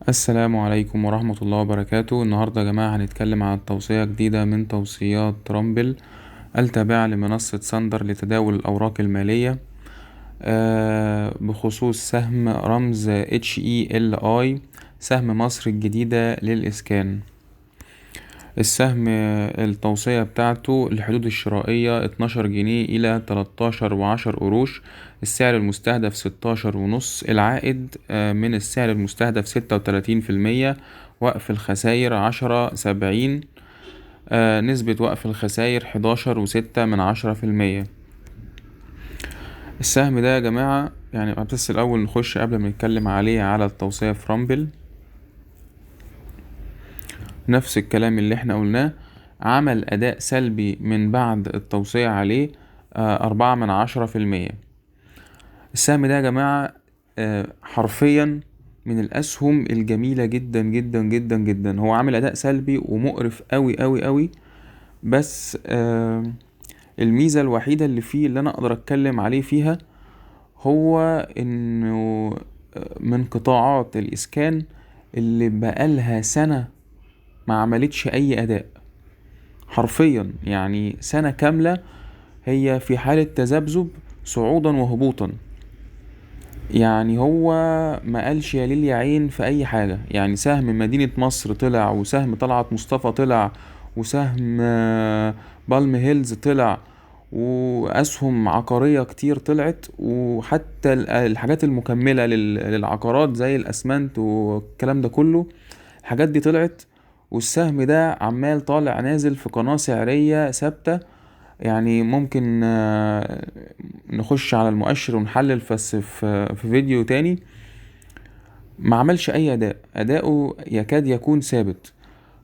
السلام عليكم ورحمة الله وبركاته. النهاردة يا جماعة هنتكلم عن توصية جديدة من توصيات رامبل التابعة لمنصة ساندر لتداول الأوراق المالية، بخصوص سهم رمز HELI، سهم مصر الجديدة للإسكان. السهم التوصية بتاعته الحدود الشرائية 12 جنيه إلى 13.10 قروش، السعر المستهدف ستاشر ونص، العائد من السعر المستهدف ستة وتلاتين في المية، وقف الخسائر عشرة سبعين، نسبة وقف الخسائر حداشر وستة من عشرة في المية. السهم ده يا جماعة بس الأول نخش قبل ما نتكلم عليه على التوصية في رامبل، نفس الكلام اللي احنا قلناه، عمل أداء سلبي من بعد التوصية عليه، أربعة من عشرة في المية. السهم ده يا جماعة، حرفيا من الأسهم الجميلة جدا جدا جدا جدا. هو عامل أداء سلبي ومقرف قوي قوي قوي، بس الميزة الوحيدة اللي فيه اللي أنا أقدر أتكلم عليه فيها هو إنه من قطاعات الإسكان اللي بقالها سنة ما عملتش أي أداء حرفيا، سنة كاملة هي في حالة تذبذب صعودا وهبوطا. هو ما قالش يا ليل يا عين في أي حاجة. سهم مدينة مصر طلع، وسهم طلعت مصطفى طلع، وسهم بالم هيلز طلع، وأسهم عقارية كتير طلعت، وحتى الحاجات المكملة للعقارات زي الأسمنت والكلام ده كله، الحاجات دي طلعت، والسهم ده عمال طالع نازل في قناة سعرية ثابتة. ممكن نخش على المؤشر ونحلل بس في فيديو تاني. ما عملش أي أداء، أداؤه يكاد يكون ثابت،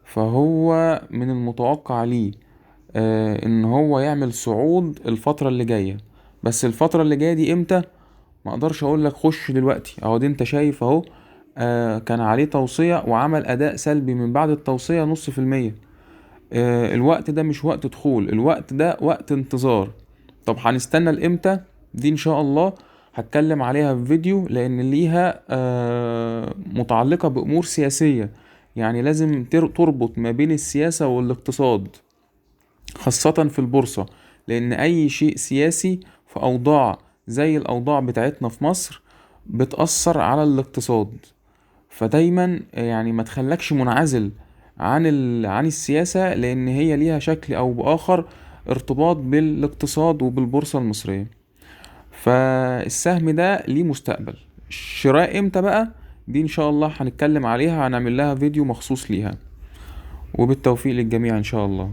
فهو من المتوقع ليه، إن هو يعمل صعود الفترة اللي جاية. بس الفترة اللي جاية دي إمتى؟ ما أقدرش أقول لك خش دلوقتي. أهو دي أنت شايف أهو، كان عليه توصية وعمل أداء سلبي من بعد التوصية نص في المية. الوقت ده مش وقت دخول، الوقت ده وقت انتظار. طب هنستنى لإمتى؟ دي إن شاء الله هتكلم عليها في فيديو، لأن ليها متعلقة بأمور سياسية، لازم تربط ما بين السياسة والاقتصاد، خاصة في البورصة، لأن أي شيء سياسي في أوضاع زي الأوضاع بتاعتنا في مصر بتأثر على الاقتصاد. فدايما ما تخلكش منعزل عن السياسة، لأن هي ليها شكل أو بآخر ارتباط بالاقتصاد وبالبورصة المصرية. فالسهم ده ليه مستقبل. الشراء امتى بقى؟ دي ان شاء الله هنتكلم عليها، هنعمل لها فيديو مخصوص ليها. وبالتوفيق للجميع ان شاء الله.